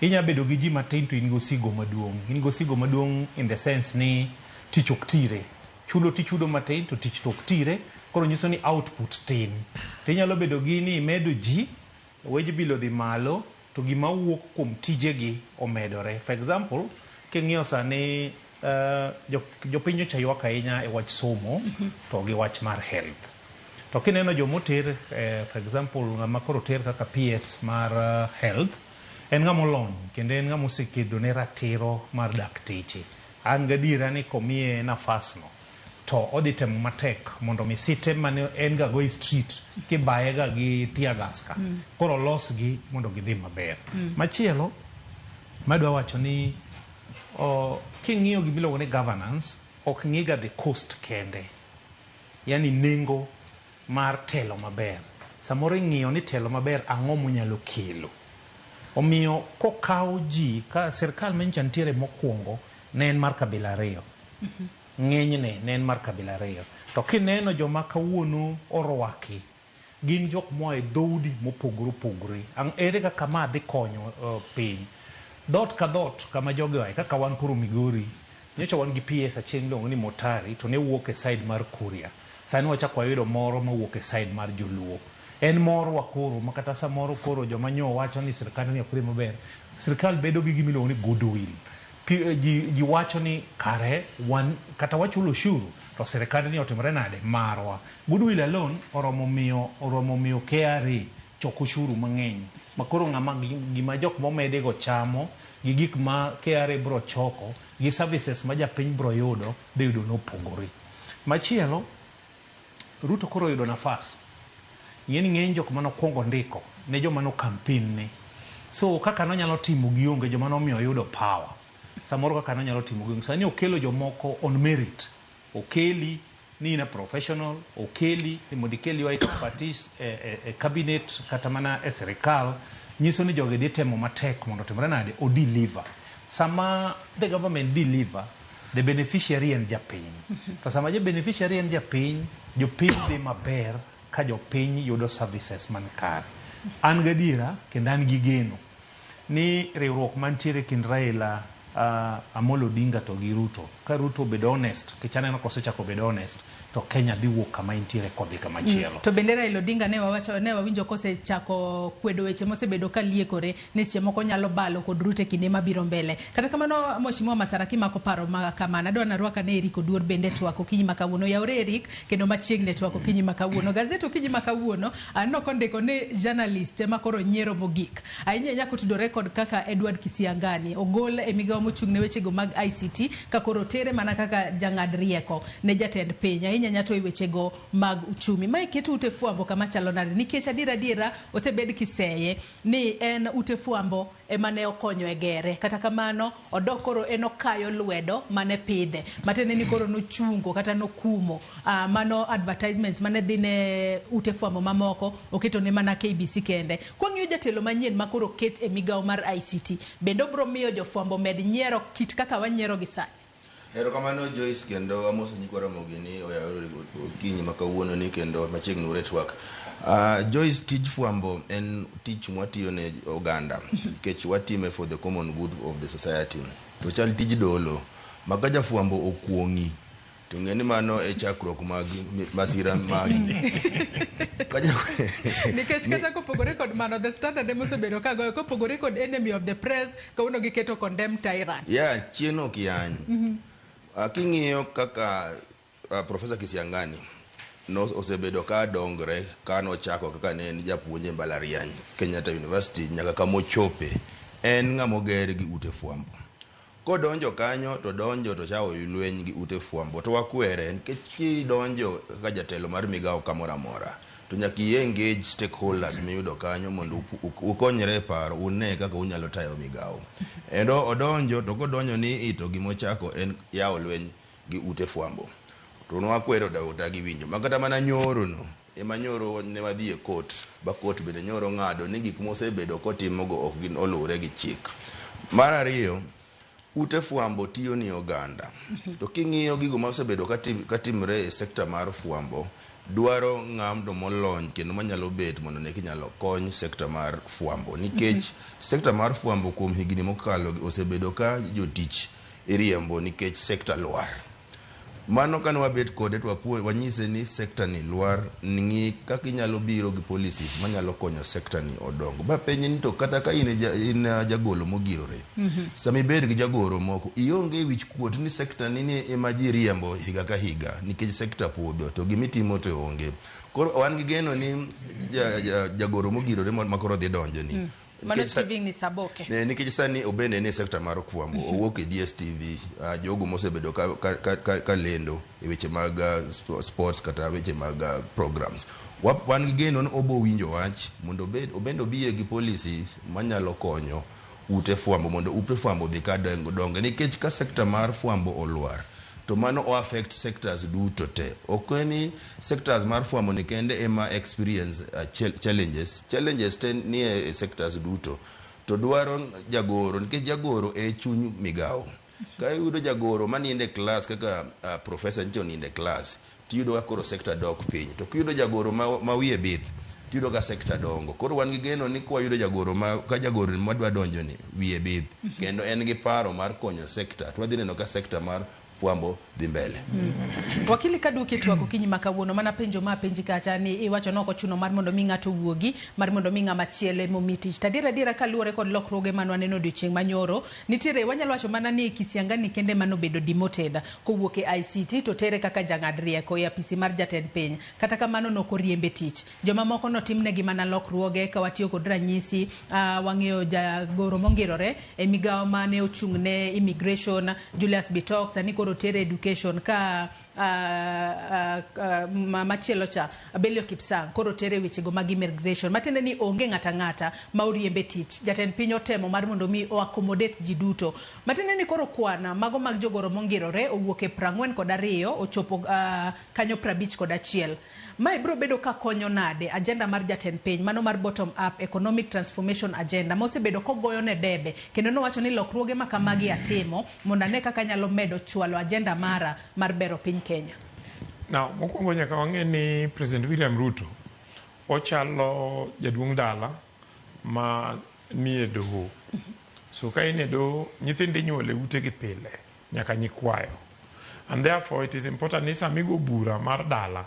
Inya bedo gi ji matin to in gi osigo maduong'. In gi osigo maduong' in the sense ni tich ok tire. Chudo tichudo matin to tich to ok tire, koro nyiso ni output tin. To inyalo bedo gi ni imedo ji, wage bill odhi malo, to gima wuok kuom tijegi omedore. For example, king'iyo sani jopiny nyocha ywak ahinya e wach somo to gi wach mar health. To kineno joma oter, for example, ng'ama koro oter kaka PS mar health, en ng'ama olony kendo en ng'ama osekedo ne ratiro mar dakteche. An gadiera ni komiye nafas no to odhi temo matek mondo mi site mane en ga go e street kibaye ga gi tear gas ka koro olosgi mondo gidhi maber. Machielo madwa wacho ni king'iyo gima iluongo ni governance ok ng'i ga the cost kende. Yani nengo mar telo maber. Samoro ing'iyo ni telo maber ang'o monyalo kelo. Omiyo kokaw ji, ka sirkal manyocha nitiere mokwongo ne en mar kabila ariyo. Ng'enyne ne en mar kabila ariyo. To kineno joma kawuono orwaki, gin jok moa e dhoudi mopogore opogore. Ere kaka ma dhi konyo piny? Dhoot ka dhoot kama jogi oae, kaka wan koro Migori, nyocha wan gi PS achiel miluongo ni Motari to ne wuok e side mar Kuria. Sani wachako wayudo moro mawuok e side mar Joluo. En morwa koro ma kata samoro koro joma nyo wacho ni sirkand ni ok dhi maber, sirkal bedo gi gima iluongo ni goodwill. Ji wacho ni kare wan kata wachulo ushuru to sirkand ni otimore nade? Marwa. Goodwill alone oromo miyo oromo miyo KRA choko ushuru mang'eny ma koro ng'ama gima jok momedi go chamo gi gik ma KRA bro choko gi services ma japiny bro yudo dhi yudo nopogore. Machielo, Ruto koro oyudo nafas. Ing'e ni ng'eny jok mane okwongo ndiko ne joma no campaign ne. So kaka nonyalo timo gionge joma nomiyo oyudo power. Samoro kaka nonyalo timo gionge. Sani okelo jomoko on merit. Okeli ni in a professional, okeli ni mondo ikel your expertise e cabinet kata mana e sirikal, nyiso ni jogi dhi temo matek mondo otimre nade? O deliver. Sama the government deliver, the beneficiary en japiny. To sama ja beneficiary en japiny, jopiny dhi maber ka jopiny yudo services man kare. An gadiera kendo an gi geno ni riwruok mantiere kind Raila Amolo Odinga to gi Ruto, ka Ruto obedo honest, nikech aneno kosechako bedo honest, to Kenya dhi wuok kama entiere kodhi kama chielo. To bende Raila Odinga ne wawacho ne wawinjo kosechako kwedo weche mosebedo ka liekore ni seche moko nyalo balo kod Ruto e kinde mabiro mbele. Kata kamano Mheshimiwa Masara kimako paro ma kamano adwa narwak ane Eric Oduor bende e twak okinyi ma kawuono. Oyawore Eric kendo machiegni e twak okinyi ma kawuono. Gazet okinyi ma kawuono aneno kondiko ni journalist ema koro nyiero mogik. Ahinya ahinya kotudore kod kaka Edward Kisiangani ogol e migawo mochung' ne wechego mag ICT ka koro otere mana kaka jang'ad rieko ne jatend piny ahinya ahinya to e wechego mag uchumi. Mae keto ute fwambo kama chalo nade nikech adiera adiera osebed kiseye ni en ute fwambo ema ne okonyo e gere. Kata kamano odok koro en okayo lwedo mane pidhe. Matiende ni koro nochungo kata nokumo mano advertisements mane dhi ne ute fwambo mamoko oketo ne mana KBC kende. Kwang'iyo jatelo manyien ma koro oket e migawo mar ICT, bende obro miyo jofwambo med nyiero kit kaka wanyiero gi sani? Erokamano Joyce kendo amoso nyikwa Ramogi ni oyawore okinyi ma kawuono ni kendo machiegni ure twak. Joyce, tij fwambo en tich mwatiyo ne oganda nikech watime for the common good of the society. To chal tij dolo ma ka jafwambo okuong'i to ng'e ni mano e chakruok mag masira magi. Nikech kata kopogore kod mano, The Standard ema osebedo ka goyo kopogore kod enemy of the press, kawuono giketo condemn tyrant. Yeah, chien ok yany. King'iyo kaka Professor Kisiangani no osebedo ka dongre ka nochako kaka ne en japuonj e mbalariany Kenyatta University nyaka kama ochope, en ng'ama oger gi ute fwambo. Kodonjo kanyo to donjo to chako lweny gi ute fwambo to wakwere nikech kidonjo kaka jatelo mar migawo kamoro amora to nyaka i engage stakeholders miyudo kanyo mondo ukonyre e paro une kaka unyalo tayo migawo. Endo odonjo to kodonjo ni i to gimochako en yawo lweny gi ute fwambo. To nwakwero odagi winjo. Ma kata mana nyoro no ema nyoro ne wadhi e court ba court bende nyoro ng'ado ni gik mosebedo kotimogo ok gin oluwre gi chik. Mar ariyo, ute fwambo tiyo ni oganda. To king'iyo gigo ma osebedo katimre e sekta mar fwambo, Dwaro ng'amno molony kendo manyalo bet mondo ne kinyalo kony sekta mar fwambo nikech sekta mar fwambo kuom higni mokalo osebedo ka jotich iriembo nikech sekta lwar. Mano kane wabet kode to wanyise ni sekta ni lwar, ng'i kaka inyalo biro gi policies manyalo konyo sekta ni odong. Ba penje ni to kata ka in, in jagolo mogirore, sama ibed gi jagoro moko, ionge wich kuot ni sekta ni ni ema ji riembo higa ka higa nikech sekta podho to gimitimo to onge. Koro wan gi geno ni jagoro mogirore ma koro dhi donjo ni. Mano Nikech Stephen Saboke. Ne, nikech sani obende ni e sekta mar fwambo, owuok e DSTV, jogo mosebedo ka lendo e weche mag sports kata weche mag programs. Wan gi geno ni obo winjo wach mondo obende obiye gi policies manyalo konyo ute fwambo mondo ute fwambo odhi ka donge nikech ka sekta mar fwambo olwar to mano o affect sectors duto te. Ok en ni sectors mar fwambo ni kende ema experience challenges. Challenges te nie e sectors duto. To dwaro jagoro nikech jagoro e chuny migawo. Ka iyudo jagoro manindo e klas kaka professor nyicha onindo e klas, tiyudo ka koro sector dok piny. To kiyudo jagoro ma wiye bith, tiyudo ka sector dongo. Koro wan gi geno ni kwayudo jagoro ma ka jagoro madwa donjo ni wiye bith, kendo en gi paro mar konyo sector, to wadhi neno ka sector mar fwambo dhi mbele. Wakili, kaduoki e twak okinyi ma kawuono, mana penjo ma apenji kacha ni iwacho ni ok ochuno mar mondo mi ng'ato owuogi mar mondo mi ng'ama chielo emomi tich. To adier adiera kaluwore kod lokruoge mane waneno odiochieng' manyoro, nitiere wanyalo wacho mana ni Kisiangani kende manobedo demoted kowuok e ICT to tere kaka jang'ad rieko e apisi mar jatend piny. Kata kamano nok oriembe tich. Jomamoko notimnegi mana lokruoge ka watiyo kod ranyisi, wang'eyo jagoro mongirore e migawo mane ochung' ne immigration Julius Bitok, sani koro tere education ka machielo cha Belio Kipsang koro tere wechego mag immigration. Matiende ni onge ng'ata ng'ata ma oriembe tich. Jatend piny otemo mar mondo mi o accommodate ji duto. Matiende ni koro kwan mago mag jogoro mongirore owuok e 42 ochopo kanyo 51. Mae biro bedo ka konyo nade agenda mar jatend piny mano mar bottom up economic transformation agenda mosebedo kogoyo ne debe kendo nowacho ni lokruoge ma kamagi atimo mondo ane kaka anyalo medo chwalo agenda mara mar bero piny Kenya. Now, mokwongo nyaka wang'e ni President William Ruto ochalo jaduong' dala ma nie doho. So ka in e doho, nyithindo inyuolo e utegi pile, nyaka nyikwayo. And therefore it is important ni sama igo bura mar dala,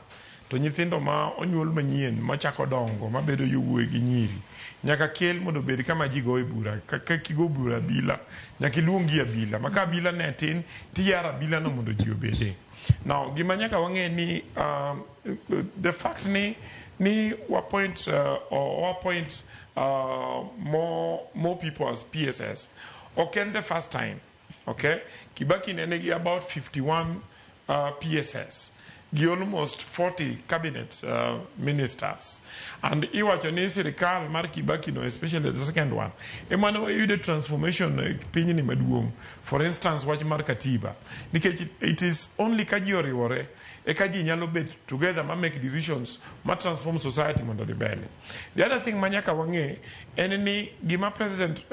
to nyithindo ma onyuol manyien machako dongo mabedo yowuoyi gi nyiri nyaka kel mondo obed kama ji goye bura. Ka kigo bura abila, nyaka iluong gi abila. Ma ka abila ne tin, tiyaro abila no mondo ji obede. Now, gima nyaka wang'e ni the fact ni appoint or appoint more people as PSS ok en the first time. Okay? Kibaki ne nigi about 51 PSS gi almost 40 cabinet ministers. And iwacho ni sirikal mar Kibaki no, especially the second one, ema ne wayude transformation e pinyni maduong'. For instance, wach mar katiba. Nikech it is only ka ji oriwore eka ji nyalo bet together ma make decisions ma transform society mondo odhi mbele. The other thing ma nyaka wang'e en ni gima president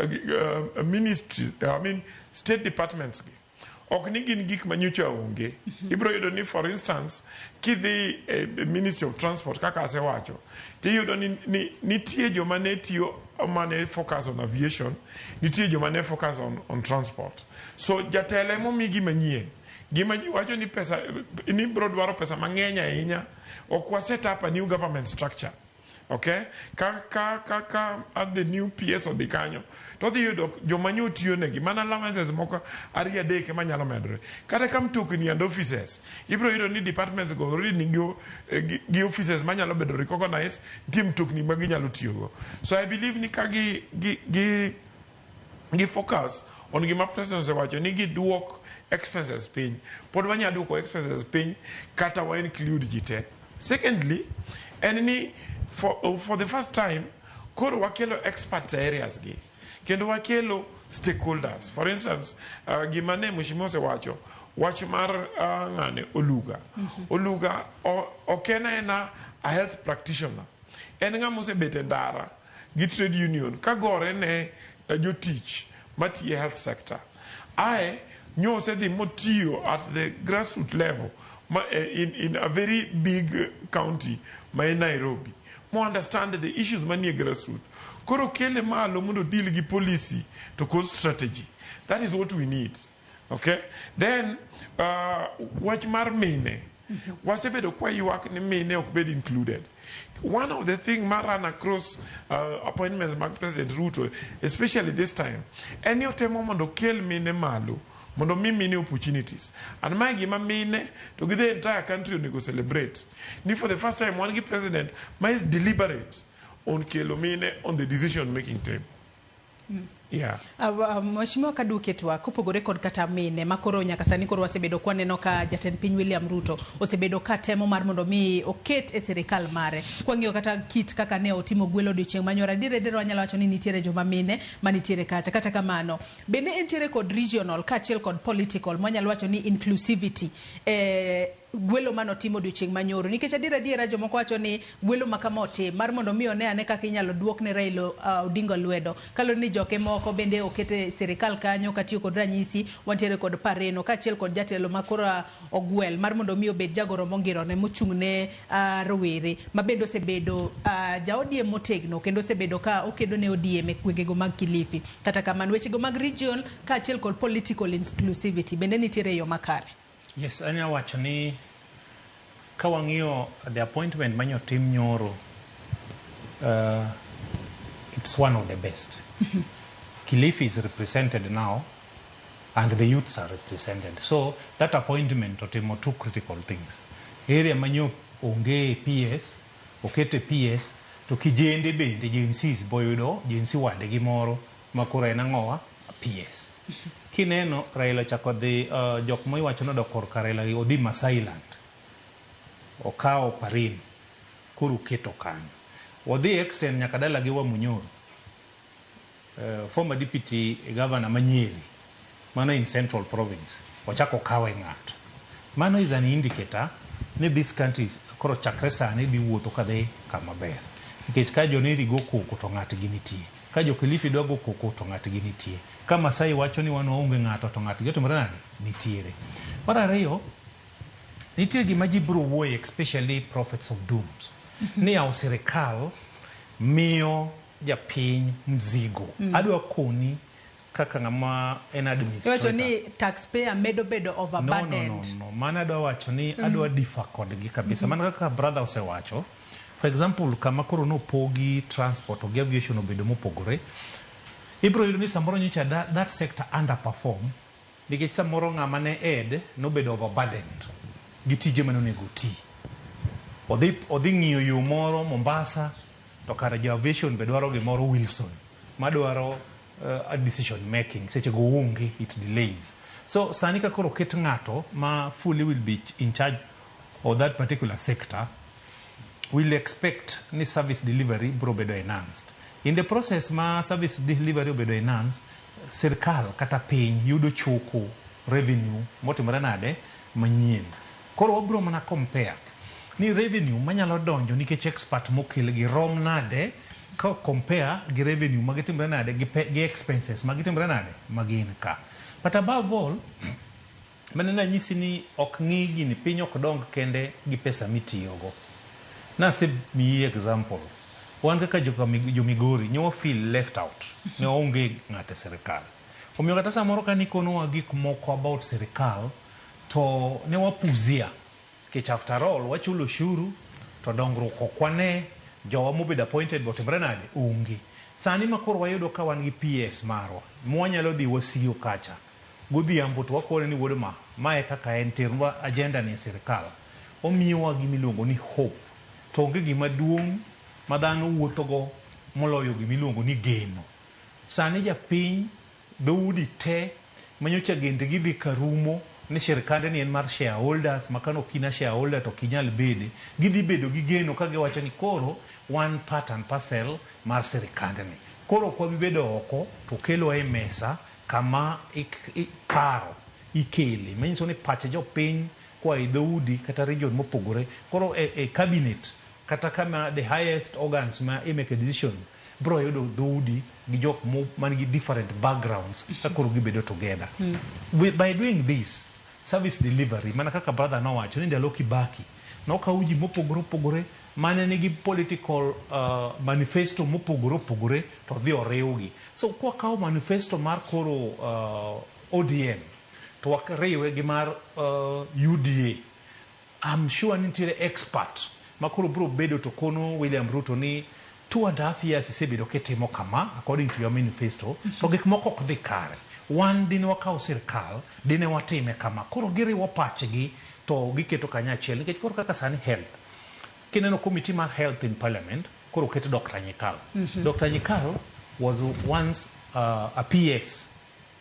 ministry, I mean state departments gi ok ni gin gik ma nyocha onge. Ibiro yudo ni, for instance, kidhi e Ministry of Transport kaka asewacho, tiyudo ni nitie joma ne tiyo mane focus on aviation, nitie joma ne focus on transport. So jatelo emomi gima nyien. Gima ji wacho ni pesa ni biro dwaro pesa mang'eny ahinya, ok wa set up a new government structure. Okay? Ka at the new PS odhi kanyo, to odhi yudo joma nyo tiyo negi, mana allowances moko ariyo adek ema nyalo medore. Kata ka mtokni and offices, ibiro yudo ni departments go already nigi gi offices manyalo bedo recognized, nitie mtokni ma ginyalo tiyogo. So I believe ni ka gi focus on gima president osewacho ni giduok expenses piny. Pod wanyalo duoko expenses piny kata wa include ji te. Secondly, en ni for the first time koro wakelo experts e areas gi kendo wakelo stakeholders. For instance, gima ne mheshimiwa osewacho wach mar ng'ane Oluga. Oluga ok en aena a health practitioner. En ng'ama osebet e ndara gi trade union ka gore ne jotich matiyo e health sector. Ae Nyo osedhi motiyo at the grassroots level ma, in a very big county ma en Nairobi. Mo understand the issues manie grassroots. Koro kele malo mondo deal gi policy to cause strategy. That is what we need. Okay? Then, wach mar mine. Wasebedo kwa ywak ni mine ok bed included. One of the thing ma run across appointments mag President Ruto, especially this time, en ni otemo mondo okel mine malo, mondo mi mine opportunities. And mae gima mine to gi the entire country onego celebrate. Ni for the first time wan gi president ma is deliberate on kelo mine on the decision making table. Yeah. Mheshimiwa Kaduke twa kopogore kod kata mine makoro nyaka sani koro wasebedo kwaneno ka jatend piny William Ruto osebedo ka temo mar mondo mi oket e sirikal mare. Kwang'iyo kata kit kaka ne otimo gwelo odiochieng' manyoro, adier adier wanyalo wacho ni nitiere joma mine manitiere kacha. Kata kamano, bende entiere kod regional kaachiel kod political mwanyalo wacho ni inclusivity gwelo manotimo odiochieng' manyoro, nikech adier adiera jomoko wacho ni gwelo ma kama otim mar mondo mi one ane kaka inyalo duok ne Raila Odinga lwedo, kaluwore ni joke moko bende okete sirikal kanyo. Katiyo kod ranyisi, wantiere kod Pareno kaachiel kod jatelo ma koro ogwel mar mondo mi obed jagoro mongirore mochung' ne rowere ma bende osebedo ja ODM motegno kendo osebedo ka okedo ne ODM e gwengego mag Kilifi. Kata kamano, wechego mag region kaachiel kod political inclusivity bende nitiere e yo makare. Yes, anyalo wacho ni ka wang'iyo the appointment manyotim nyoro, it's one of the best. Kilifi is represented now and the youths are represented. So that appointment otimo two critical things. Area manyo onge PS, okete PS, to kijende bende Gen Zs boyudo Gen Z wadgi moro ma koro en ang'owa PS. Kineno Raila chako dhi, jok ma iwacho nodok korka Raila gi odhi Masailand. Okawo Parin, koro oketo kanyo. Odhi extend nyaka dalagi Wamunyoro. Former deputy governor ma Nyeri, mano in Central Province, ochako okawe ng'ato. Mano is an indicator ni this country koro chakre sani dhi wuotho kadhi kama ber. Nikech ka jo Nyeri go koko to ng'atgi nitie. Ka jo Kilifi dwa go koko to ng'atgi nitie. Ka Masai wacho ni wan waonge ng'ato to ng'atgi otimore nade? Nitiere. Mar ariyo, nitie gima ji biro wuoye, especially prophets of dooms, ni yawo sirikal miyo japiny mzigo. Adwa koni kaka ng'ama en administrator. Iwacho ni taxpayer medo bedo No, no, overburdened. no, no. Mano adwa wacho ni adwa differ kodgi kabisa. Mana kaka brother osewacho. For example, kama koro nopogi transport gi aviation obedo mopogore, ibiro yudo ni samoro nyocha that sector underperform nikech samoro ng'ama ne ed nobedo overburdened gi tije mane onego oti. Odhi ng'iyo yo moro Mombasa to kare jo aviation be dwaro gimoro Wilson madwaro decision making, seche go onge, it delays. So sani ka koro oket ng'ato ma fully will be in charge of that particular sector, we'll expect ni service delivery biro bedo enhanced. In the process ma service delivery obedo enhanced, sirkal kata piny yudo choko revenue motimore nade manyien. Koro wabiro mana compare ni revenue manyalo donjo nikech expert mokel gi rom nade ka compare gi revenue magitimore nade gi expenses magitimore nade magin ka. But above all, mane nanyisi ni ok ng'i gini, piny ok dong kende gi pesa mitiyogo. Nasemiyi example. Wan kaka jo Migori ne wa feel left out. Ne waonge ng'ato e sirikal. Omiyo kata samoro ka nikonowa gik moko about sirikal to ne wapuzia. Nikech after all wachulo ushuru to dongruok ok wane, jowa mobedo appointed be otimore nade? Onge. Sani ma koro wayudo ka wan gi PS marwa, mwanyalo dhi wasiyo kacha. Godhiambo to wakone ni wuod ma, mae kaka en, ternwa agenda ni e sirikal. Omiyowa gimiluongo ni hope. To onge gima duong' ma dhano wuothogo moloyo gimiluongo ni geno. Sani japiny dhoudi te manyocha gendgi dhi karumo ni sirikande ni en mar shareholders, ma kane ok in a shareholder to ok inyal bede. Gidhi bedo gi geno ka giwacho ni koro wan part and parcel mar sirikandni. Koro ok wabi bedo oko to kelwa e mesa kama paro ikele. Manyiso ni pach jopiny koa e dhoudi kata region mopogore. Koro e cabinet kata kama the highest organs ma i make a decision. Bro yudo dhoudi gi jok man gi different backgrounds ka koro gibedo together. By doing this, service delivery, mana kaka brother nowacho ni ndalo Kibaki nokawo ji mopogore opogore mane nigi political manifesto mopogore opogore to dhi oriwgi. So kwakawo manifesto mar koro ODM to wakriwe gi mar UDA, I'm sure ni nitiere expert ma koro biro bedo to kono William Ruto ni 2.5 years isebedo kitimo kama according to your manifesto, to gik moko ok dhi kare. Wan dine wakaw sirkal, dine watime kama. Koro giriwo pachgi to giketo kanyachiel, nikech koro kaka sani health, kineno committee mar health in parliament, koro oket Dr. Nyikal. Dr. Nyikal was once a PS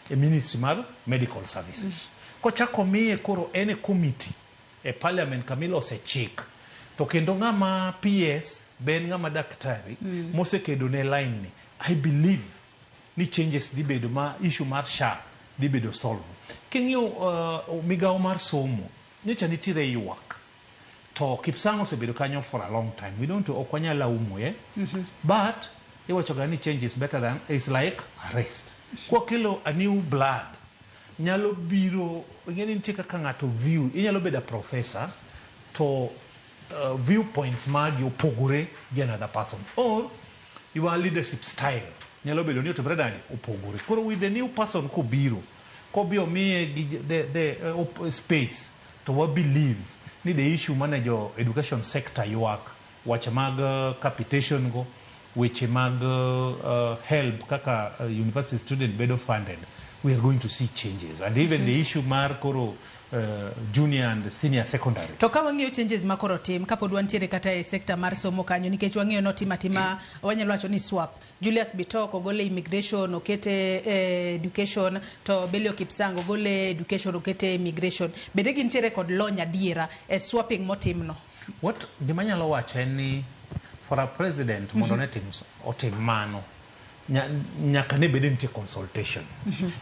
e ministry mar medical services. Kochako miye koro en e committee e parliament kamilose chik, to kendo ng'ama PS be en ng'ama daktari mosekedo ne line ni, I believe ni changes dhi bedo ma issue mar SHA dhi bedo solve. King'iyo migawo mar somo, nyocha nitiere ywak to Kipsang osebedo kanyo for a long time. We don't, ok wanyal laumo ye, but iwacho ga ni change is better than, is like arrest. Kwakelo a new blood nyalo biro, ing'e ni nitie kaka ng'ato view, inyalo bedo a professor to viewpoints magi opogore gi another person, or your leadership style nyalo bedo ni otimre nade, opogore. Koro with the new person kobiro, kobiro miye gi the space, to wa believe ni the issue mane jo education sector ywak, weche mag capitation go, weche mag help kaka university student bedo funded, we are going to see changes, and even the issue mar koro junior and senior secondary. To ka wang'iyo changes ma koro tim kapod wantiere kata e sekta mar somo kanyo, nikech wang'iyo notim atima, wanyalo wacho ni swap Julius Bitok ogole immigration okete education, to Belio Kipsang ogole education okete immigration, bende gintiere kod lony adiera e swapping motimno? What gima anyalo wacho en ni for a president mondo ne tim otim mano, nyaka ne bed ni nitie consultation.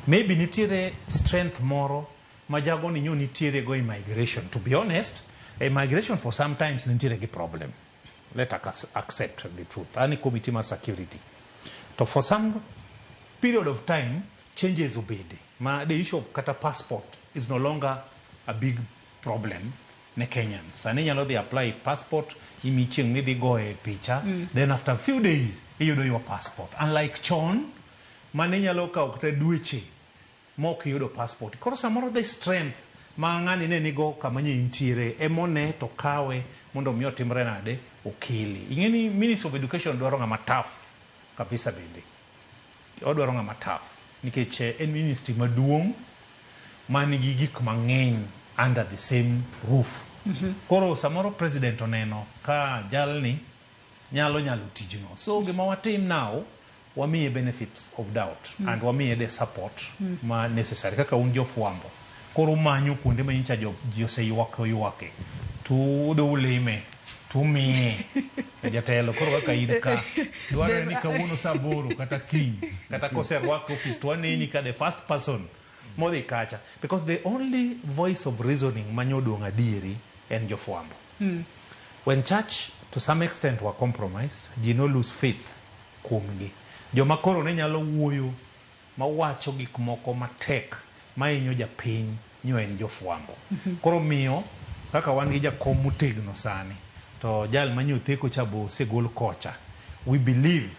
Maybe nitiere strength moro ma jago ni nyo nitiere go immigration. To be honest, immigration for sometimes nitiere gi problem. Let us accept the truth. Ani committee mar security to for some period of time changes obede ma the issue of kata passport is no longer a big problem ne Kenyan. Sani inyalo dhi apply passport, imi chieng' midhi goye picha, then after a few days iyudo your passport, unlike chon mane inyalo kawo kata dweche mok iyudo passport. Koro samoro the strength ma ng'ani ne nigo kama nye intiere emone to kawe mondo mi otimre nade, okele. Ing'e ni Ministry of Education dwaro ng'ama tough kabisa, bende odwaro ng'ama tough nikech en ministry maduong' man gi gik mang'eny under the same roof. Koro samoro president oneno ka jalni nyalo nyalo tijno. So gima watim now, wamiye benefits of doubt and wamiye the support ma necessary. Kaka un jofwambo koro umanyo kuonde ma nyocha ji oseywak oywake to udhi ulime tumiye jatelo. Koro kaka in ka dwarore ni kawuono saa 8 kata kiny kata koserwak office to waneni ka the first person modhi kacha, because the only voice of reasoning manyodong' adieri en jofwambo. When church to some extent were compromised, ji no lose faith kuomgi. Joma koro ne nyalo wuoyo mawacho gik moko matek mahinyo japiny nyo en jofwambo. Koro miyo kaka wan gi jakom motegno sani, to jal manyotheko cha bo osegol kocha, we believe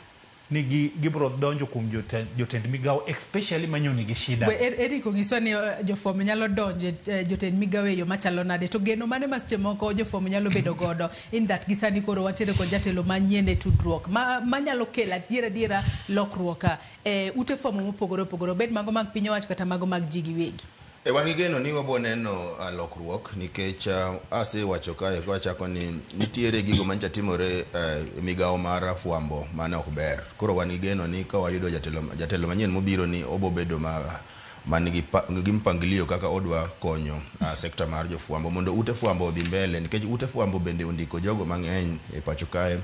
ni gibiro donjo kuom jotend migawo, especially manyo nigi shida. We, Eric onyiswa ni jofwambo nyalo donjo e jotend migawo e yo machalo nade, to geno mane ma seche moko jofwambo nyalo bedo godo in that gi sani koro wantiere kod jatelo manyien e tudruok manyalo kelo adiera adiera lokruok e ute fwambo mopogore opogore, obed mago mag piny owacho kata mago mag ji giwegi? E wan gi geno ni wabo neno lokruok nikech asewacho kae kwachako ni nitiere gigo manyicha timore e migawo mar fwambo mane ok ber. Koro wan gi geno ni ka wayudo jatelo manyien mobiro ni obo bedo ma man gi mpangilio kaka odwa konyo sekta mar jofwambo mondo ute fwambo odhi mbele, nikech ute fwambo bende ondiko jogo mang'eny e pacho kae.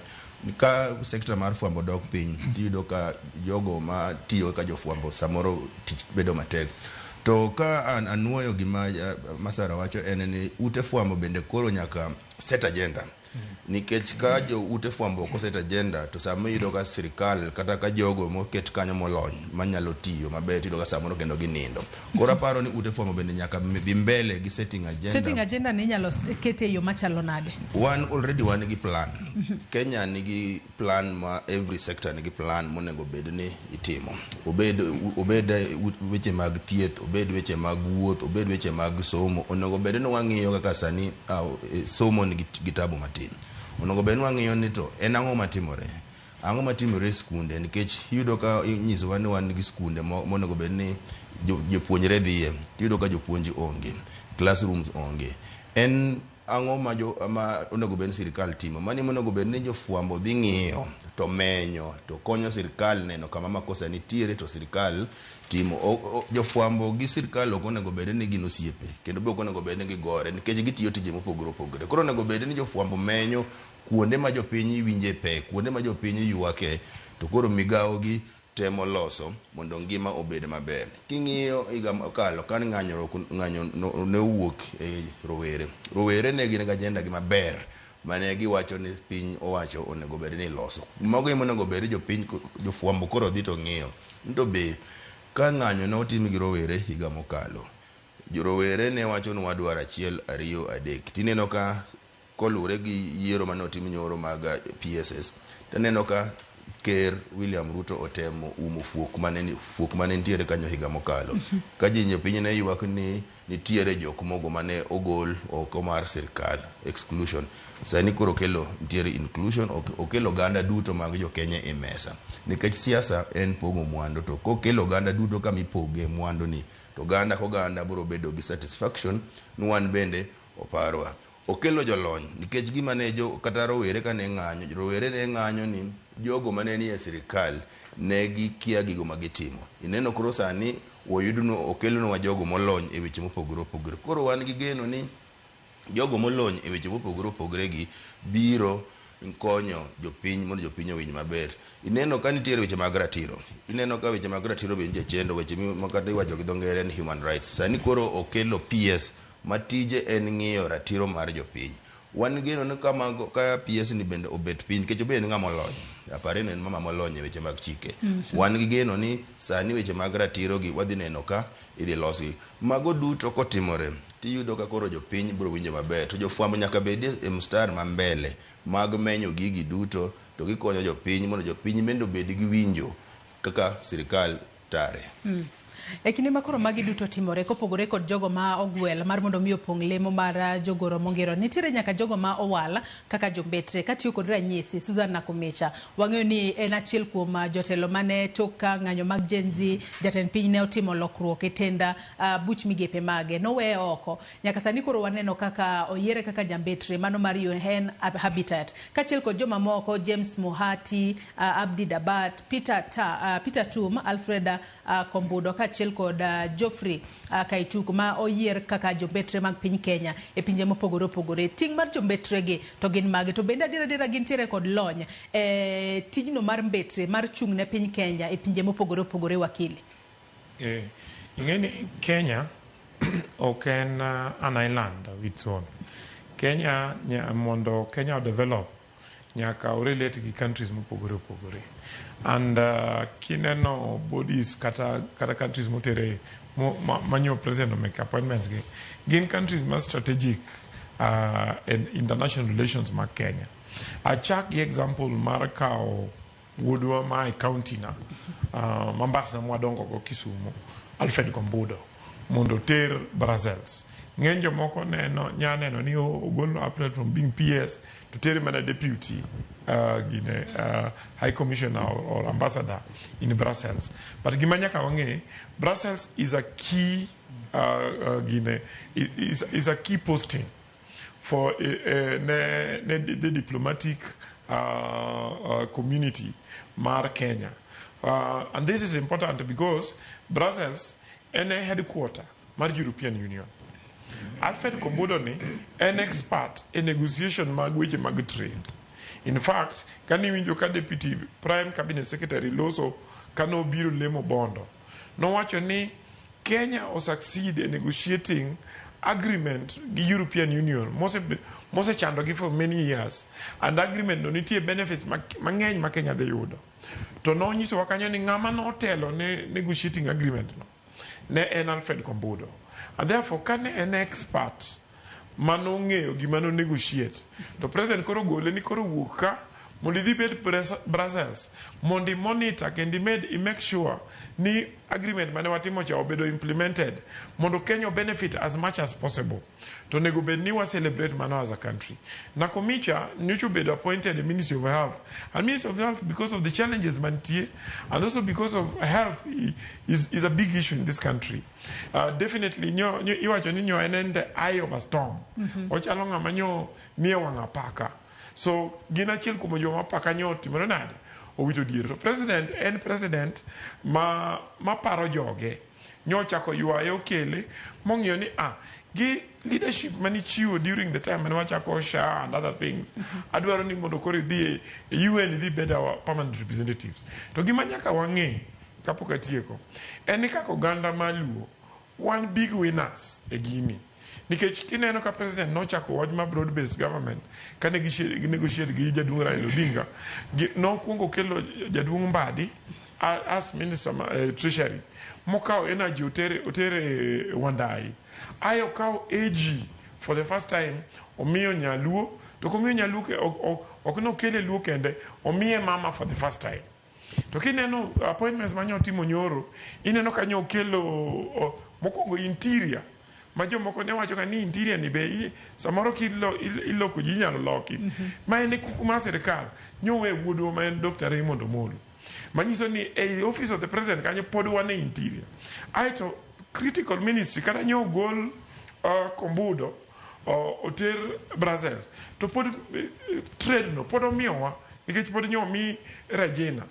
Ka sekta mar fwambo dok piny, tiyudo ka jogo ma tiyo kaka jofwambo samoro tich bedo matek. To ka an anuoyo gima Masara wacho en ni ute fwambo bende koro nyaka set agenda. Nikech ka jo ute fwambo ok oset agenda to sama iyudo ka sirikal kata ka jogo moket kanyo molony manyalo tiyo maber tiyudo ka samoro kendo ginindo. Koro aparo ni ute fwambo bende nyaka dhi mbele gi setting agenda. Setting agenda ni inyalo kete e yo machalo nade? Wan already wan gi plan. Kenya nigi plan ma every sector nigi plan monego bed ni itimo. Obed weche mag thieth, obed weche mag wuoth, obed weche mag somo. Onego bed ni wang'iyo kaka sani somo nigi gi tabu matin. Onego bed ni wang'iyo ni to en ang'o matimore. Ang'o matimore e skunde nikech iyudo ka inyisowa ni wan gi skunde monego bed ni jopuonjre dhiye. Iyudo ka jopuonj onge, classrooms onge. En ang'o ma jo ma onego bed ni sirikal timo? Mani monego bed ni jofwambo dhi ng'iyo to menyo to konyo sirikal neno kama makosa nitiere to sirikal timo. Jofwambo gi sirikal ok onego bed ni gin osiepe kendo be ok onego bed ni gigore nikech gitiyo tije mopogore opogore. Koro onego bed ni jofwambo menyo kuonde ma jopiny winje pek, kuonde ma jopiny ywake to koro migawo gi temo loso mondo ngima obed maber. King'iyo higa mokalo ka ng'anyo ne owuok e rowere. Rowere ne gin gi agenda gi maber mane giwacho ni piny owacho onego bed ni loso. Mago ema onego bed ni jopiny jofwambo koro dhi to ng'iyo. To be ka ng'anyo ne otim gi rowere higa mokalo, rowere ne wacho ni wadwaro achiel, ariyo, adek. Tineno ka koluwore gi yiero mane otim nyoro mag PSS, taneno ka Ker William Ruto otemo umo fuok mane nitiere kanyo higa mokalo. Ka ji jopiny ne ywak ni nitiere jok mogo mane ogol oko mar sirkal, exclusion. Sani koro okelo nitiere inclusion, okelo oganda duto mag jo Kenya e mesa. Nikech siasa en pogo mwandu, to kokelo oganda duto kama ipoge mwandu ni, to oganda koganda biro bedo gi satisfaction ni wan bende oparwa. Okelo jolony nikech gima ne jo kata rowere kane ng'anyo, rowere ne ng'anyo ni jogo mane nie sirikal ne gikia gigo ma gitimo. Ineno koro sani oyudno okelonwa jogo molony e weche mopogore opogore. Koro wan gi geno ni jogo molony e weche mopogore opogore gi biro konyo jopiny mondo jopiny owinj maber. Ineno ka nitiere weche mag ratiro. Ineno ka weche mag ratiro be nitie chendo, weche ma kata iwacho gi dho ngere ni human rights. Sani koro okelo PS ma tije en ng'iyo ratiro mar jopiny. Wan geno ni ka mago, ka PS ni bende obet piny, nikech obed en ng'ama olony. Apare ni en mama molony e weche mag chike. Wan gi geno ni sani weche mag ratiro gi wadhi neno ka idhi losgi. Mago duto kotimore, tiyudo ka koro jopiny biro winjo maber. To jofwambo nyaka bed e mstar ma mbele mag menyo gigi duto to gikonyo jopiny mondo jopiny bende obed gi winjo kaka sirikal tare. E kinde ma koro magi duto timore, kopogore kod jogo ma ogwel mar mondo mi opong' lemo mar jogoro mongero, nitiere nyaka jogo ma owal kaka jombetre. Katiyo kod ranyisi, Susan Nakhumicha, wang'eyo ni en achiel kuom jotelo mane tok ka ng'anyo mag Gen Z, jatend piny ne otimo lokruok e tenda buch migepe mage, noweye oko. Nyaka sani koro waneno kaka oyiere kaka jambetre mano mar UN Habitat. Kaachiel kod joma moko, James Muhati, Abdi Dabat, Peter Tum, Alfred Kombudo, kaachiel kod Geoffrey Kaituku ma oyier kaka jombetre mag piny Kenya e pinje mopogore opogore. Ting' mar jombetre gi to gin mage? To bende adier adiera gintiere kod lony e tijno mar mbetre mar chung' ne piny Kenya e pinje mopogore opogore, wakili? Ing'e ni Kenya ok en an island of its own. Kenya mondo Kenya develop nyaka o relate gi countries mopogore opogore. And kineno bodies kata countries motere manyo president omake appointments gi gin countries ma strategic in international relations mag Kenya. Achak gi example mar kawo wuodwa ma e county na Mombasa mwadongo go Kisumu, Alfred Gombudo, mondo oter Brussels. Ng'eny jomoko neno nya neno ni ogol Alfred from being PS to tere mana deputy gine high commissioner or ambassador in Brussels. But gima nyaka wang'e, Brussels is a key gine is a key posting for ne the diplomatic community mar Kenya. And this is important because Brussels en a headquarter mar European Union. Alfred Kombudo ni en expert e negotiation mag weche mag trade. In fact, kaniwinjo ka Deputy Prime Cabinet Secretary loso kanobiro lemo Bondo, nowacho ni Kenya o succeed in negotiating. agreement gi European Union mosechandogi for many years, and agreement no nitie benefits mang'eny ma Kenya dhi yudo. To nonyisowa kanyo ni ng'ama notelo ne negotiating agreement no ne en Alfred Kombudo. And therefore kane en expert manong'eyo gima no negotiate, to president koro gole ni koro wuok ka mondo idhi bed Brussels mondo i monitor kendo imed i make sure ni agreement mane watimo cha obedo implemented mondo Kenya benefit as much as possible. To onego bed ni wa celebrate mano as a country. Nakumicha nyocha obedo appointed e Ministry of Health, and Ministry of Health, because of the challenges mantie and also because of health is a big issue in this country. Definitely nyo iwacho ni nyo en en the eye of a storm. Ochalo ng'ama nyo nie wang' apaka. So gin achiel kuom joma apaka nyo otimore nade owito diere. To president en president ma paro joge. Nyo ochako ywaye okele mong'iyo ni gi leadership manichiwo during the time mane wachako SHA and other things. Adwaro ni mondo koro idhi e UN, idhi bed our permanent representatives. To gima nyaka wang'e kapok atieko en ni kaka oganda maluo wan big winners e gini. Nikech kineno ka president nochako wach ma broad based government kane gi negotiate gi jaduong' Raila Odinga, nokwongo kelo jaduong' Mbadi as minister treasury, mokawo energy otere Wandayi, aye okawo AG for the first time omiyo nyaluo, to komiyo nyaluo ok nokele luo kende, omiye mama for the first time. To kineno appointments manyo otimo nyoro, ineno ka nyo okelo mokwongo interior, ma jomoko ne wacho ga ni interior ni be samoro iloko ji inyalo loki. Ma en e kuku mar sirikal, nyowe wuodwa ma en Dr. Raymond Omolo. Manyiso ni ei office of the president kanyo pod wan e interior. Aeto critical ministry kata nyo ogol Kombudo oter Brussels, to pod trade no pod omiyowa nikech pod nyo omi Regina.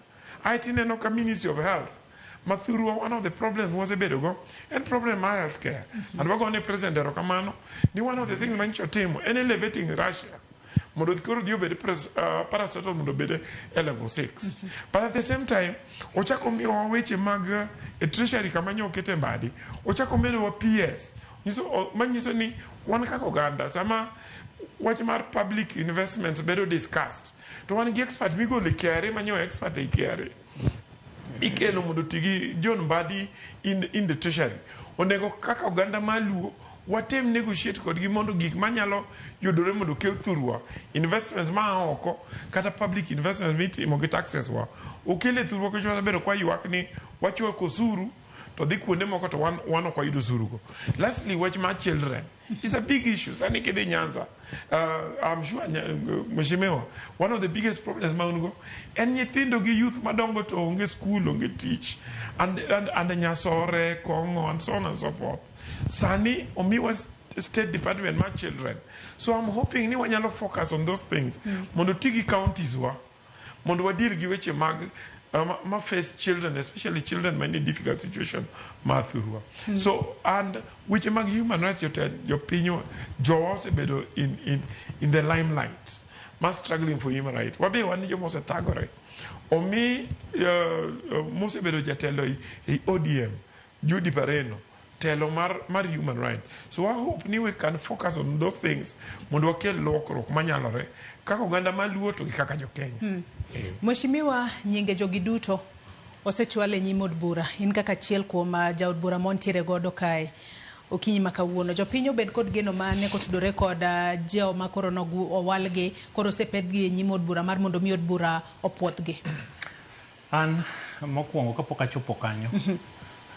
Aeto ineno ka Ministry of Health mathurwa, one of the problems mwasebedo go en problem mar healthcare. And wagone president erokamano ni one of the things manyicho otimo en elevating Russia mondo koro odhi obed parastatal mondo obed e level 6. But at the same time ochako miyowa weche mag e treasury kama nyo okete Mbadi, ochako medowa PS manyiso ni wan kaka oganda sama wach mar public investments bedo discussed to wan gi expert migolo e KRA manyo expert e KRA ikelo mondo oti gi John Mbadi in the treasury. Onego kaka oganda maluo watem negotiate kodgi mondo gik manyalo yudore mondo okel thurwa, investments ma oko kata public investments mitimo gi taxes wa okel e thurwa, nikech wasebedo kwa ywak ni wachoko osuru to dhi kuonde moko to wan ok wayud osuru go. Lastly, wach mar children is a big issue. Sani kidhi Nyanza, I'm sure Mheshimiwa, one of the biggest problems ma un go en nyithindo gi youth madongo to onge school, onge tich, and nyasore, kong'o and so on and so forth. Sani omiwa state department mar children, so I'm hoping ni wanyalo focus on those things mondo ti gi counties wa mondo wadeal gi weche mag ma face children, especially children ma in a difficult situation mar thurwa. So and weche mag human rights, jopiny jowa osebedo in the limelight ma struggling for human rights. Wabe wan joma osethagore omi mosebedo jatelo e ODM Judy Pareno telo mar human right. So I hope ni we can focus on those things mondo wakel lokruok manyalore kaka oganda maluo to gi kaka jo Kenya. Mheshimiwa, nyinge jogi duto osechwal e nyim od bura. In kaka achiel kuom jaod bura montiere godo kae okinyi ma kawuono, jopiny obed kod geno mane kotudore kod joma koro owalgi koro osepedhgi e nyim od bura mar mondo mi od bura opuodhgi? An mokwongo kapok achopo kanyo,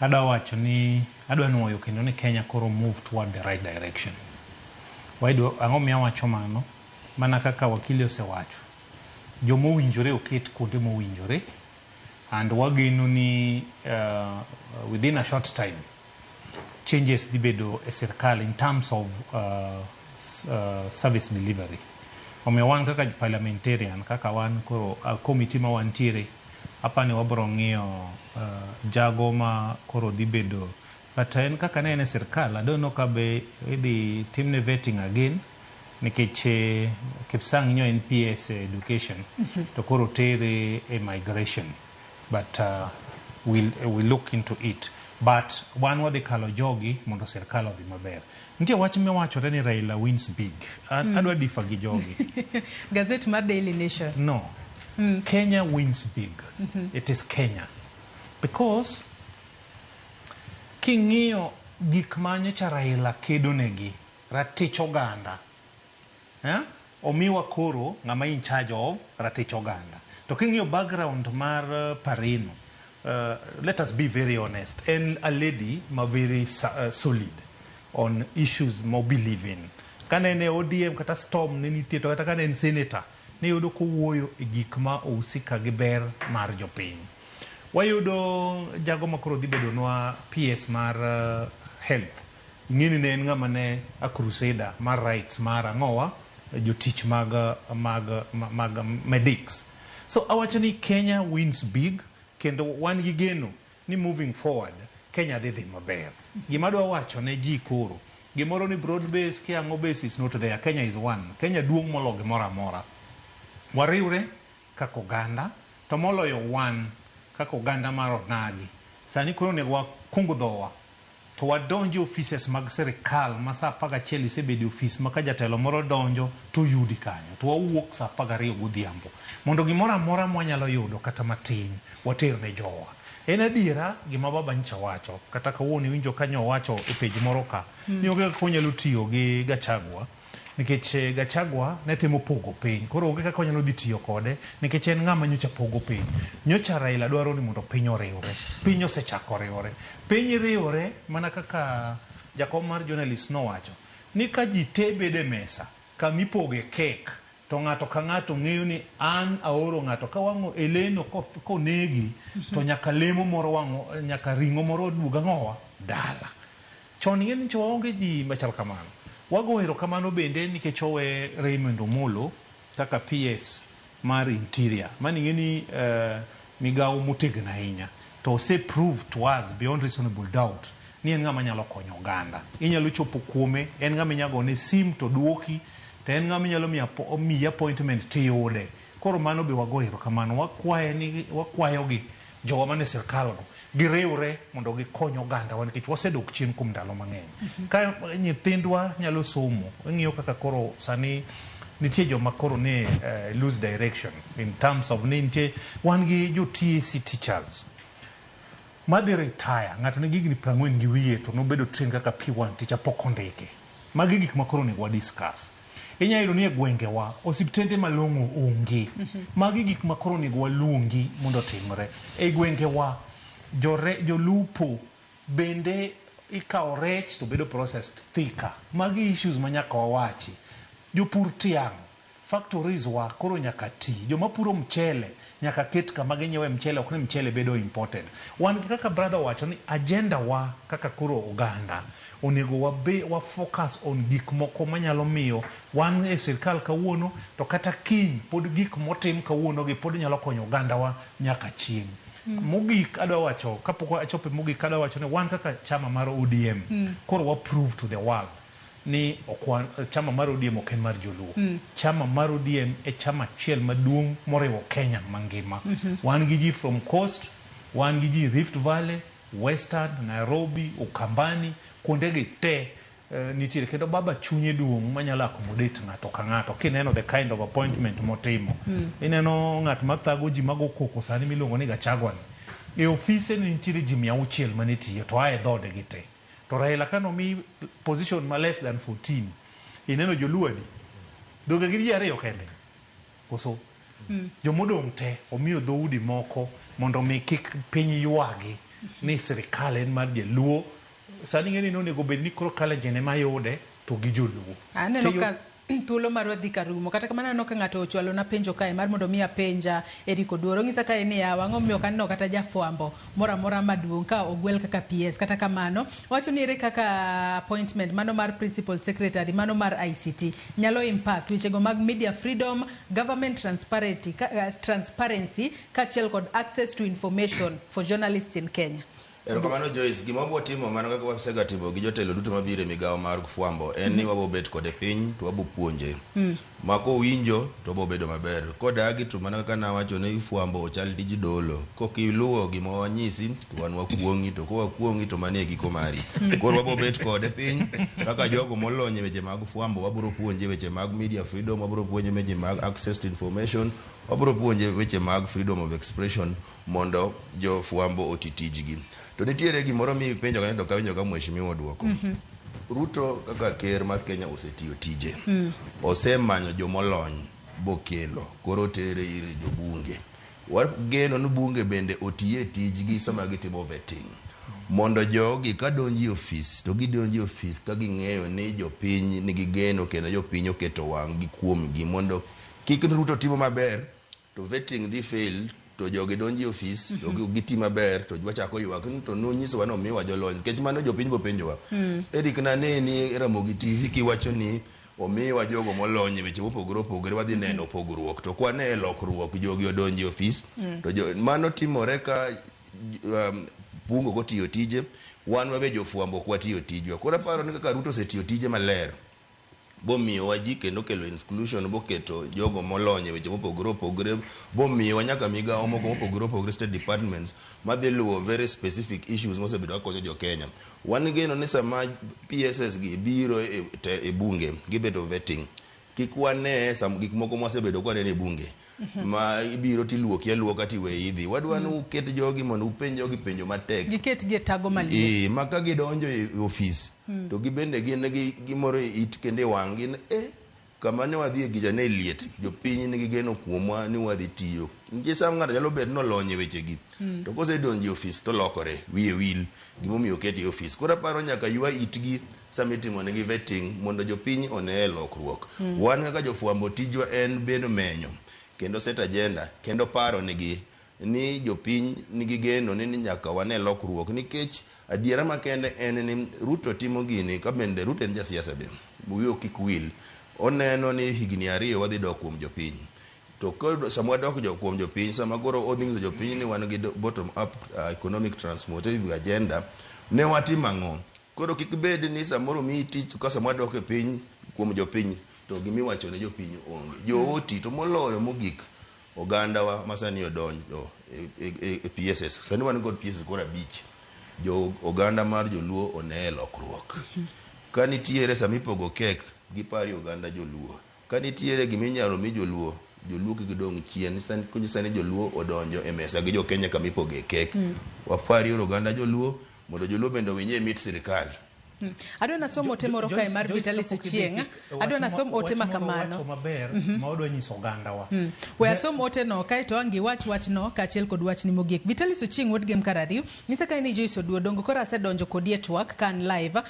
adwa wacho ni adwa nuoyo kendo ni Kenya koro move toward the right direction. Ang'o miyo awacho mano? Mana kaka wakili osewacho, jomowinjore oket kuonde mowinjore, and wageno ni within a short time changes dhi bedo e sirkal in terms of service delivery. Omiyo wan kaka parliamentarian, kaka wan koro committee ma wantiere, apani wabro ng'iyo jago ma koro dhi bedo, but en kaka ne en e sirkal, I don't know ka be idhi timne vetting again, nikech Kipsang nyo en PS e education, to koro tere e migration, but we'll look into it. But wan wadhi kalo jogi mondo sirkal odhi maber. Nitie wach miwachore ni Raila wins big. An adwa differ gi jogi. Gazet mar Daily Nation. No. Kenya wins big. It is Kenya. Because king'iyo gik ma nyocha Raila kedo negi, ratich oganda, eh? Omiwa koro ng'ama in charge of ratich oganda. To king'iyo background mar Pareno, let us be very honest, en a lady ma very solid on issues mo believe in. Kane en e ODM kata Storm ne nitie, to kata kane en senator, ne yudo kowuoyo e gik ma ohusika gi ber mar jopiny. Wayudo jago ma koro dhi bedonwa PS mar health. Ing'eni ne en ng'ama ne a crusader mar rights mar ang'owa jotich mag medics. So awacho ni Kenya wins big, kendo wan gi geno ni moving forward Kenya dhi dhi maber. Gima adwa wacho ne ji koro, gimoro ni broad base ki ang'o base is not there. Kenya is one. Kenya duong' molo gimoro amora. Wariwre kaka oganda, to moloyo wan kaka oganda mar onagi. Sani koro onego wakung dhowa to wadonj e offices mag sirikal ma saa 11 isebedo e ofis ma ka jatelo moro donjo to oyudi kanyo, to wawuok saa 12 godhiambo mondo gimoro amora mwanyalo yudo kata matin water ne jowa. En adiera gima baba nyocha wacho, kata kawuono iwinjo ka nyowacho e page moro ka, ni onge kaka onyalo tiyo gi Gachagua nikech Gachagua ne temo pogo piny, koro onge kaka onyalo dhi tiyo kode nikech en ng'ama nyocha pogo piny. Nyocha Raila dwaro ni mondo piny oriwre, piny osechako riwre. Piny riwre mana kaka jakom mar journalist nowacho ni ka ji te bedo e mesa kamipoge kek, to ng'ato ka ng'ato ng'eyo ni an aoro ng'ato ka wang' eleno konegi to nyaka lemo moro wang' nyaka ring'o moro duog ang'owa dala. Chon ing'e ni waonge ji machal kamano. Wago erokamano bende nikech owe Raymond Omolo kaka PS mar Interior. Mano ing'e ni migawo motegno ahinya. To ose prove to us beyond reasonable doubt ni en ng'ama nyalo konyo oganda. Inyalo chopo kuome, en ng'ama inyalo gone sim to duoki, to en ng'ama inyalo miyi appointment tiyude. Koro mano be wago erokamano. Wakwaye ni, wakwayogi jowa mane sirkal go giriwre mondo gikony ogandawa nikech wasedok chien kuom ndalo mang'eny. Ka nyithindwa nyalo somo, ing'iyo kaka koro sani nitie joma koro ne lose direction in terms of ni nitie wan gi jo TSC teachers madhi retire, ng'ato nigi higni 40 gi wiye to nobedo trained kaka P1 teacher pok ondike. Magi gik ma koro onego wa discuss. Inyalo yudo ni e gwengewa osiptende malong'o onge. Magi gik ma koro onego waluongi mondo otimre. E gwengewa jolupo bende ikawo rech to bedo processed thika. Magi issues ma nyaka wawachi. Jopur tiang', factories wa koro nyaka ti. Joma puro mchele nyaka ket kama ginyiewe mchele, ok ni mchele bedo imported. Wan gi kaka brother wacho ni agenda wa kaka koro oganda onego wabe wa focus on gik moko manyalo miyo wan e sirkal kawuono to kata kiny pod gik motim kawuono gi pod nyalo konyo ogandawa nyaka chieng'. Mogik adwa wacho, kapok achopo mogik adwa wacho ni wan kaka chama mar ODM koro wa prove to the world ni ok chama mar ODM ok en mar joluo. Chama mar ODM e chama achiel maduong' moriwo Kenya mangima. Wan gi ji from coast, wan gi ji Rift Valley, Western, Nairobi, Ukambani, kuondegi te nitiere. Kendo baba chunye duong' manyalo accommodate ng'ato ka ng'ato. Kineno the kind of appointment motimo. Ineno ng'at mathago ji mago koko sani miluongo ni Gachagua ni. E ofise ne nitiere ji 600 mane tiyo to ae dhoode gi te. To Raila kanomi position ma less than 14, ineno joluo adi? Donge gin ji ariyo kende? Koso? Jomodong' te omiyo dhoudi moko mondo mi kik piny ywagi ni sirikal en mar jaluo. Sani ing'e ni nonego bed ni koro Kalenjin ema yude to gi joluo. Aneno ka thuolo marwa dhi karumo. Kata kamano aneno ka ng'ato ochwalo na penjo kae mar mondo mi apenja Eric Oduor. Onyisa kae ni yawa ang'o momiyo ok aneno kata jafwambo moro amora maduong' ka ogwel kaka PS. Kata kamano wacho ni ere kaka appointment mano mar principal secretary mano mar ICT nyalo impact wechego mag media freedom, government transparency, transparency kaachiel kod access to information for journalists in Kenya. Erokamano Joyce, gima wabiro timo mana kaka wasegatimo gi jotelo duto mabiro e migawo mar fwambo en ni wabiro bet kode piny to wabiro puonje. Ma kowinjo to wabiro bedo maber. Kodagi to mana kaka nawacho ni fwambo ochal tij dolo. Kokiluwo gima wanyisi to wan wakuong'i to kowakuong'i to mano e giko mari. Koro wabiro bet kode piny kaka jogo molony e weche mag fwambo wabiro puonje weche mag media freedom, wabiro puonje weche mag access to information, wabiro puonje weche mag freedom of expression mondo jofwambo oti tijgi. To nitiere gimoro mipenjo kanyo to ok awinjo ka mheshimiwa oduoko. Ruto kaka ker mar Kenya osetiyo tije. Osemanyo jomolony bokelo koro otere ir jobunge. Wageno ni bunge bende otiye tijgi sama gitimo vetting. Mondo jogi kadonjo e ofis to gidonjo e ofis ka ging'eyo ni jopiny nigi geno kendo jopiny oketo wang'gi kuomgi mondo kik Ruto timo maber to vetting dhi fail to jogi donjo e ofis to giti maber to wachako ywak ni to nonyisowa ni omiwa jolony nikech mano jopiny bo penjowa. Eric naneni e Ramogi TV kiwacho ni omiwa jogo molony e weche mopogore opogore wadhi neno pogruok to kwane lokruok jogi odonjo e ofis to mano timore ka bunge ok otiyo tije wan wabe jofwambo ok watiyo tijwa. Koro aparo ni kaka Ruto osetiyo tije maler bomiyowa ji kendo kelo inclusion boketo jogo molony e weche mopogore opogore bomiyowa nyaka migawo moko mopogore opogore state departments madhi luwo very specific issues mosebedo kakonyo jo Kenya. Wan geno ni sama PSS gi biro e bunge gibeto vetting kik wane sam gik moko mwasebedo kwaneno e bunge ma ibiro tiluoki aluoka tiweyi idhi. Wadwa ni uket jogi mondo upenj jogi penjo matek. Giket gi e tago maliet. Ma ka gidonjo e ofis to gibende gin gi gimoro e it kendo e wang' gin kama ne wadhi e gicha ne liet jopiny nigi geno kuomwa ni wadhi tiyo. Nitie sama ng'ato nyalo bet nolony e wechegi to kosedonjo e ofis to lokore wiye wil gimomiyo okete e ofis. Koro aparo nyaka ywa itgi sama itimonegi vetting mondo jopiny one lokruok. Wan kaka jofwambo tijwa en bedo menyo kendo set agenda kendo paro nigi ni jopiny nigi geno ni nyaka wane lokruok nikech adiera makende en ni Ruto timo gini ka bende Ruto en jasiasa be wiye kik wil oneno ni higni 2 wadhi dok kuom jopiny to sama wadok kuom jopiny sama koro odhi nyiso jopiny ni wan gi bottom up economic transformative agenda ne watimo ang'o. Koro kik bed ni samoro miyi tich ka sama wadok e piny kuom jopiny to gimiwacho ne jopiny onge. Jooti to moloyo mogik ogandawa masani odonjo e PSS. Sani wan kod PSS koro 5. Jo oganda mar joluo one lokruok. Ka nitiere sama ipogo kek gipari oganda joluo. Ka nitiere giminyalo mi joluo, joluo kik dong' chien. Sani joluo odonjo e mesa gi jo Kenya kama ipoge kek. Wapari oganda joluo mondo joluo bende owinje mit sirikal. Adwa nasom ote moro kae mar Vitalis Ochieng'. Adwa nasom ote ma kamano. Wacho maber ma odwa nyiso ogandawa. We asom ote no kae to ang' giwach wachno kaachiel kod wachni mogik. Vitalis Ochieng' wuod Gem Karariu nyisa kae ni Joyce Oduor dongo koro asedonjo kodi e twak ka an live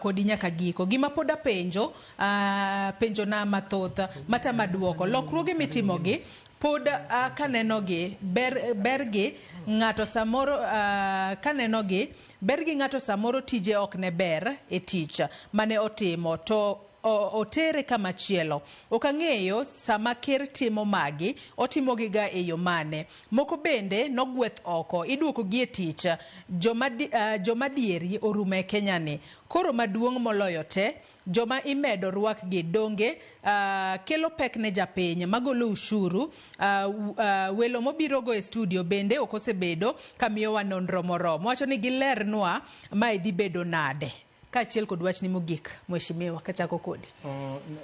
kodi nyaka giko. Gima pod apenjo penjo na mathoth matama duoko. Lokruoge mitimogi pod kanenogi bergi ng'ato samoro kanenogi bergi ng'ato samoro tije ok ne ber e tich mane otimo to otere kama chielo. Ok ang'eyo sama ker timo magi otimogi ga e yo mane. Moko bende nogweth oko iduoko gi e tich joma dieri orumo e Kenya ni. Koro maduong' moloyo te joma imedo rwakgi donge kelo pek ne japiny magolo ushuru welo mobirogo e studio bende ok osebedo kamiyowa nonro moromo. Wacho ni gilernwa mae dhi bedo nade. Kaachiel kod wachni mogik mheshimiwa kachako kodi.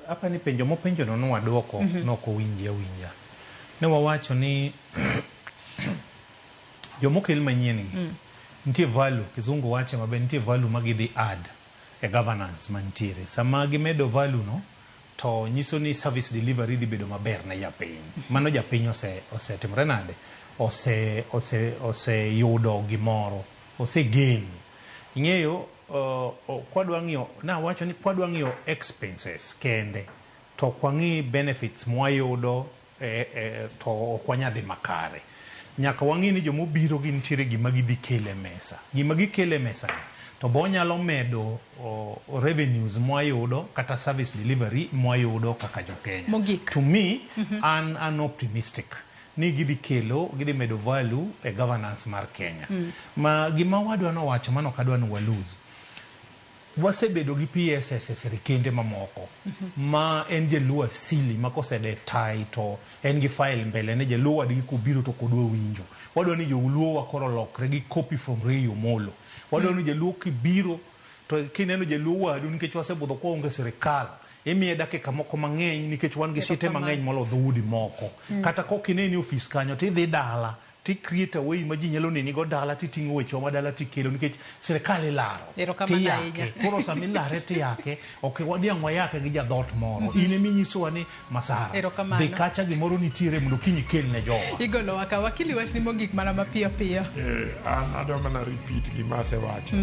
Apa ni penjo mopenjo no nwadwoko nok owinji awinja. Ne wawacho ni jomokel manyien gi nitie value, kizungu wache maber, nitie value ma gidhi add e governance mantiere. Sama gimedo value no to nyiso ni service delivery dhi bedo maber ne japiny. Mano japiny osetimore nade? Oseyudo gimoro, osegeno. Ing'eyo kwadwa ng'iyo, nawacho ni kwadwa ng'iyo expenses kende to ok wang'i benefits mwayudo to ok wanyal dhi makare. Nyaka wang'i ni jomobiro gi nitiere gima gidhi kelo e mesa. Gima gikelo e mesa ni to bo nyalo medo revenues mwayudo kata service delivery mwayudo kaka jo Kenya. Mogik. To me, an optimistic. ni gidhi kelo gidhi medo value e governance mar Kenya. Ma gima wadwa nowacho mano ok adwa ni wa lose. Wasebedo gi PSS e sirikende mamoko ma en jaluo asili ma kosede tai to en gi file mbele ne jaluo wadgi kobiro to ok odwa winjo. Wadwa ni joluo wa koro olokre gi copy from Ray Omolo. Wadwa ni jaluo kibiro to kineno jaluo wadu nikech wasebudho kwaonge sirikal imiye dakika moko mang'eny nikech wan gi site mang'eny molo dhoudi moko. Kata kok ineni e ofis kanyo tidhi dala ti create a way ma ji nyalo neni go dala titing'o wechewa ma dala tikelo nikech sirikal ilaro tiyake. Koro sama ilare tiyake ok wadiang' wayake gi jadhot moro. In eminyisowa ni Masara dhi kacha gimoro nitiere mondo kiny ikel ne jowa. Igolowa ka wakili wachni mogik mana mapiyo piyo. An adwa mana repeat gima asewacho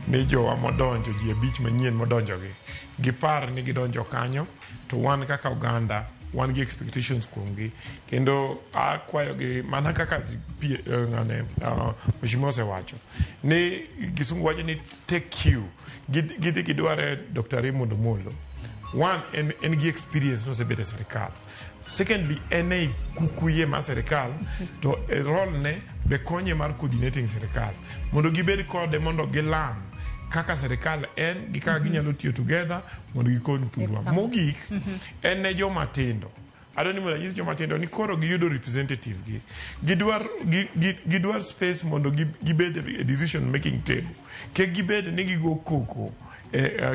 ni jowa modonjo ji abich manyien modonjogi gipar ni gidonjo kanyo to wan kaka oganda wan gi expectations kuomgi kendo akwayogi mana kaka ng'ane mheshimiwa osewacho ni kisungu wacho ni take cue gidhi gidware Dr. Raymond Omolo one en gi experience nosebedo e sirikal secondly en ei kukuye mar sirikal to e role ne be konye mar coordinating sirikal mondo gibed kode mondo gilan kaka sirikal en gi kaka ginyalo tiyo together mondo gikony thurwa. Mogik en ne joma tindo adwa ni mondo anyis joma tindo ni koro giyudo representative gi gidwar space mondo gibed e decision making table kik gibed ni gigo koko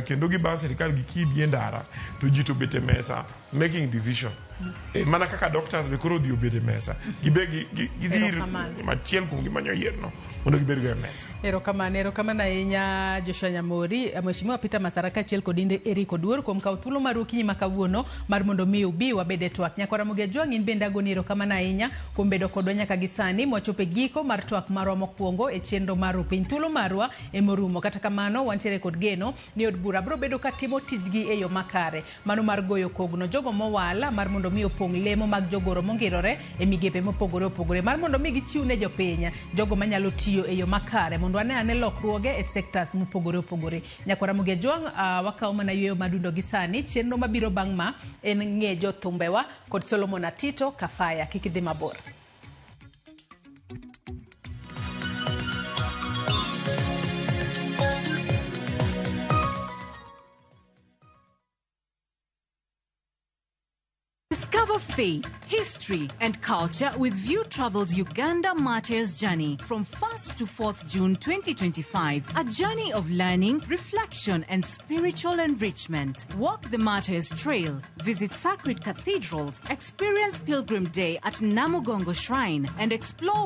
kendo giba sirikal gi kidi e ndara to ji to bet e mesa making decision mana kaka doctors be koro odhi obet e mesa gibe gidhi ir achiel kuom gima nyoyierno mondo gibed go e mesa. Erokamano, erokamano ahinya Joshua Nyamori, Mheshimiwa Peter Masara kaachiel kod Eric Oduor kuom kawo thuolo maru okinyi ma kawuono mar mondo mi ubi wabed e twak. Nyakwara Ramogi Ajwang' in bende agoni erokamano ahinya kuom bedo kodwa nyaka gi sani mwachopo e giko mar twak marwa mokwongo e chenro mar Rupiny. Thuolo marwa emorumo. Kata kamano wantiere kod geno ni od bura biro bedo katimo tijgi e yo makare. Mano mar goyo kogno jogo mowal mar mondo mi opong' lemo mag jogoro mongirore e migepe mopogore opogore mar mondo mi gichiw ne jopiny jogo manyalo tiyo e yo makare mondo wane ane lokruoge e sectors mopogore opogore. Nyakwara Ramogi Ajwang' wakawo mana yueyo madundo gi sani. Chenro mabiro bang' ma en ng'e jothumbewa kod Solomon Atito Kafaya. Kik idhi mabor. Discover faith, history, and culture with View Travel's Uganda Martyrs Journey from 1st to 4th June 2025. A journey of learning, reflection, and spiritual enrichment. Walk the Martyrs Trail, visit sacred cathedrals, experience Pilgrim Day at Namugongo Shrine, and explore